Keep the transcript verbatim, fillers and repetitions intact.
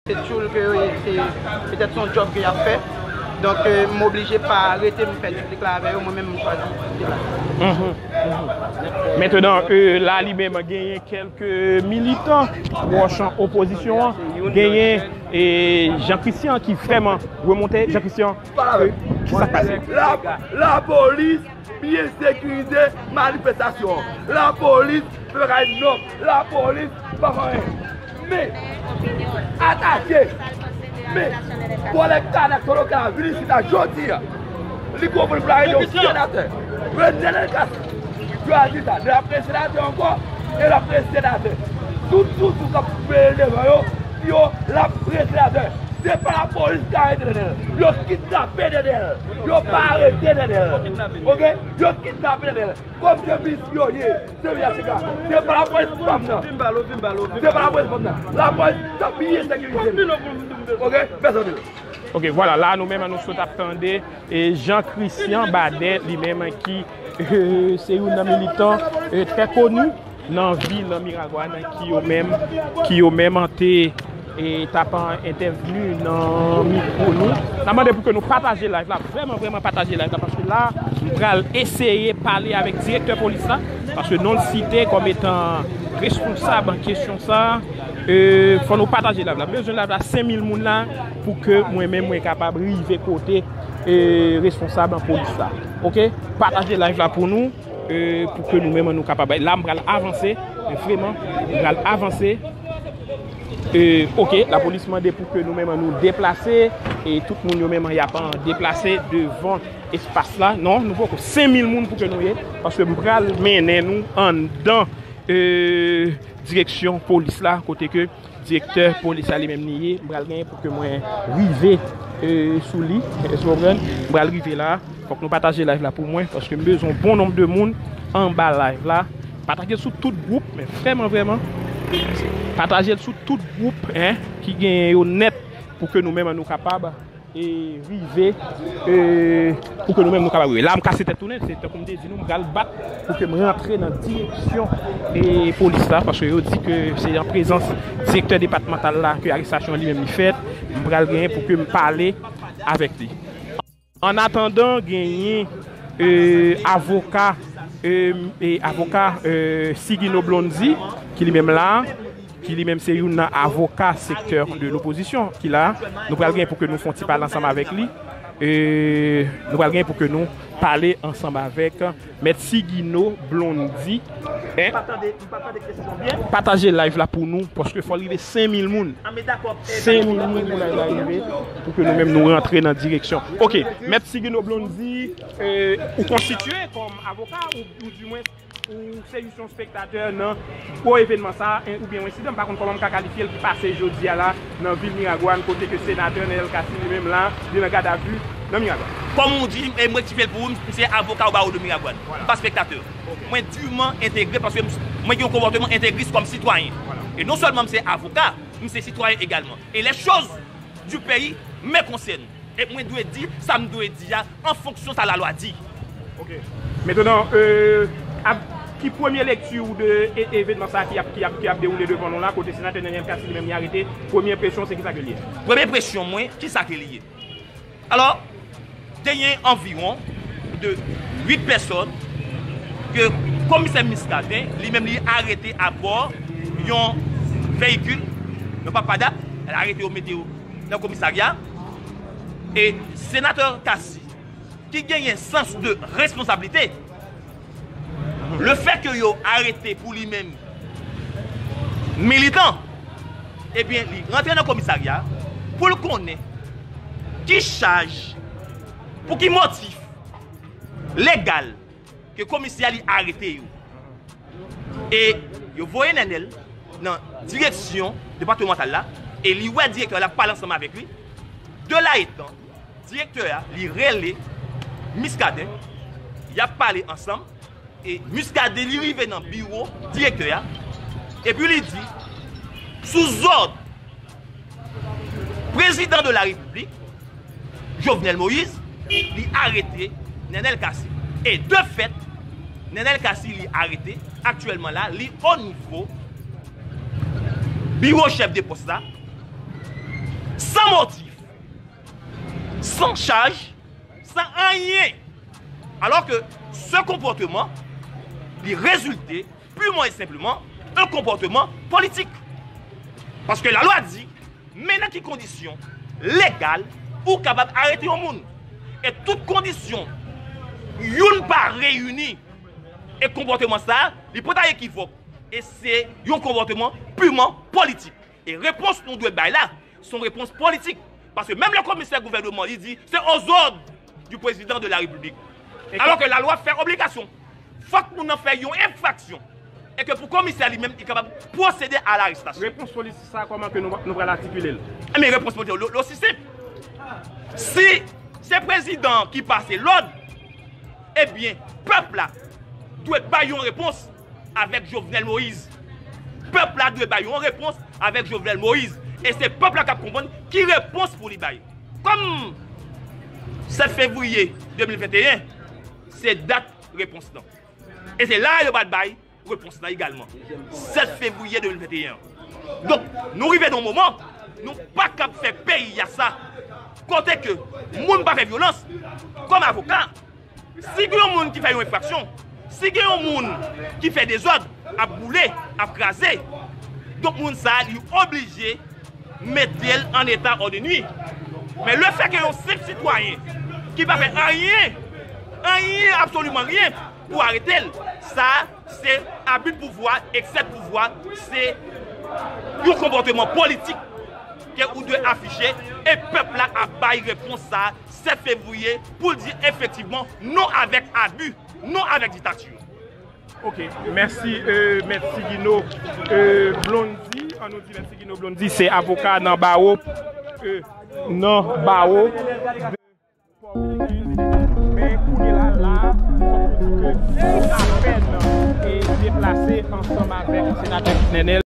se tchoul ke yo ye, se petèt se yon djòb ke y ap fè. Donk, euh, m oblije pa rete m fè diplik la avè yo, mwen menm m chwazi deplase. Mhm, mhm. Mentnan, euh, la li menm genyen kèlke militan pwòch opozisyon an. Genyen, e, Jean Christian ki vrèman remonte. Jean Christian, euh, ki sa k pase? La, lapolis byen sekirize manifestasyon an. Lapolis fè bagay nòb. Lapolis pa fè anyen. Men, atake, men, kòlèg Kanak Soloka vin isit la jodi a. Li pwopon pou l arete yon senatè. Nènèl Cassy, yo al di sa. L ap rete senatè ankò, e l ap rete senatè. Tout sousou k ap peye devan yo, yo, l ap rete senatè. Se pa lapolis ki arete Nènèl. Yo kidnape Nènèl. Yo pa arete Nènèl. Oke? Yo kidnape Nènèl. Kòm se misyonè, se misyonè. Se pa lapolis fanm nan. Se pa lapolis fanm nan. Lapolis t ap byen sekirize. Oke? Mèsi anpil. Oke, vwala, la nou menm nou sot ap tande, e, Jean Christian Badet, li menm ki, e, se youn nan militan, e, trè koni nan vil Miragwàn ki yo menm, ki yo menm te, e, t ap entèvni nan mikwo nou. N ap mande pou ke nou pataje live la, vrèman, vrèman pataje live la, paske la, m pral eseye pale avèk direktè polis la, paske non l site kòm etan responsab an kesyon sa, e, fò nou pataje live la. M bezwen live la senk mil moun la pou ke mwen menm mwen kapab rive kote, e, responsab an polis la. Oke? Pataje live la pou nou, e, pou ke nou menm nou kapab. La, m pral avanse, men vrèman, m pral avanse. E, oke, lapolis mande pou ke nou menm nou deplase, e tout moun yo menm y ap deplase devan espas la. Non, nou poko senk mil moun pou ke nou ye, paske m pral mennen nou anndan, e, direksyon polis la, kote ke direktè polis la li menm li ye. M pral genyen pou ke mwen rive, e, sou li. Èske w konprann? M pral rive la. Fòk nou pataje live la pou mwen, paske m bezwen yon bon nonb de moun anba live la. Pataje l sou tout gwoup, men vrèman, vrèman, pataje l sou tout gwoup, en, ki genyen yo nèt pou ke nou menm nou kapab, e, rive, e, pou ke nou menm nou kapab rive. La, m kase tèt tounen, se tankou m te di nou, m pral bat pou ke m rantre nan direksyon, e, polis la, paske yo di ke se an prezans direktè depatmantal la ke arestasyon li menm li fèt. M pral genyen pou ke m pale avèk li. An atandan, genyen, e, avoka, e, e, avoka, e, Sigino Blondy, ki li menm la, ki li menm se youn nan avoka sektè de lopozisyon ki la. Nou pral gen pou ke nou fè yon ti pale ansanm avèk li. E, nou pral gen pou ke nou pale ansanm avèk Mèt Sigino Blondy. En? M pa tande, m pa tande kesyon byen. Pataje live la pou nou, paske fò l rive senk mil moun. A, men dakò. Senk mil moun pou live la rive, pou ke nou menm nou rantre nan direksyon. Oke, Mèt Sigino Blondy, e, ou konstitye kòm avoka, ou, ou di mwen, ou se jis yon spektatè nan gwo evènman sa a, en, oubyen yon ensidan, m pa konn kòman m ka kalifye l, ki pase jodi a la nan vil Miragwàn, kote ke senatè Nènèl Cassy li menm la, li nan gadavi nan Miragwàn. Kòm ou di, e m rektifye l pou ou, m se avoka o bawo de Miragwàn. Vwala. M pa spektatè. Oke. Mwen diman entegre paske m, mwen gen yon konpòteman entegris kòm sitwayen. Vwala. E non sèlman m se avoka, m se sitwayen egalman. E les choses du pays me concernent. E mwen dwe di sa m dwe di a an fonksyon sa lalwa di. Oke. Mentnan, e, ap, ki premye lekti ou de e, evènman sa a ki ap, ki ap, ki ap dewoule devan nou la, kote senatè Nènèl Cassy li menm li arete, premye enpresyon se kisa ke l ye? Premye enpresyon mwen, kisa ke l ye? Alò, te gen anviwon de uit pèsòn ke komisè Muscadin, li menm li arete abò yon veyikil, yon papada, l arete yo mete yo nan komisarya. E senatè Cassy, ki genyen sans de responsablite, le fait que yo arete pou li menm militan, ebyen, li rantre nan komisarya pou l konnen ki chaj, pou ki motif legal ke komisè a li arete yo. E yo voye Nènèl nan direksyon depatmantal la, e li wè direktè a, l ap pale ansanm avèk li. De la etan, direktè a, li rele Muscadin, y ap pale ansanm, e Muscadin, li rive nan biwo direktè a, epi li di, sou zòd Prezidan de la Repiblik, Jovenel Moïse, li arete Nènèl Cassy. E de fèt, Nènèl Cassy, li arete aktyèlman la, li o nivo biwo chèf de pòs la, san chaj, san anyen. Alors que ce comportement, li résulte purement et simplement un comportement politique. Paske lalwa di, men nan ki kondisyon legal ou kapab arete yon moun. E tout kondisyon, youn pa reyini. E konpòteman sa, li pa ta ekivòk. E se yon konpòteman purement politique. E repons nou dwe bay la, se yon repons politik. Paske menm lè komisè gouvènman, li di, c'est aux ordres du président de la République. Alò ke lalwa fè obligasyon. Fòk moun nan fè yon enfraksyon. E ke pou komisè li menm, li kapab pwosede a larestasyon. Repons politik sa, kòman ke nou, nou pral atikile l? Ebyen, repons politik, li, li osi senp. Si se prezidan ki pase lòd, ebyen, pèp la dwe bay yon repons avèk Jovenel Moïse. Pèp la dwe bay yon repons avèk Jovenel Moïse. E se pèp la k ap konprann ki repons pou li bay. Kòm sèt fevriye de mil venteyen, se dat repons lan. E se la yo pral bay repons lan egalman. Sèt fevriye de mil venteyen. Donk, nou rive nan yon moman, nou pa kab fè peyi a sa. Kote ke moun pa fè vyolans, kòm avoka, si gen yon moun ki fè yon enfraksyon, si gen yon moun ki fè dezòd, ap boule, ap kraze, donk moun sa a, li oblije mete l an eta òdnwi. Men lefètke yon senp sitwayen ki pa fè anyen, anyen, absoliman ryen pou arete l, sa a, se abi de pouvwa, eksè de pouvwa, se yon konpòteman politik ke ou dwe afiche, e pèp la ap bay repons sa a sèt fevriye pou l di efektivman non avèk abi, non avèk diktati. Ok, mèsi, euh, Mèt Sigino, euh, Blondy. An nou di Mèt Sigino Blondy se avoka nan bawo, euh, nan bawo. Men kounye la, la, fòk nou di ke nou apèn, e, deplase ansanm avèk senatè Pete Nènèl.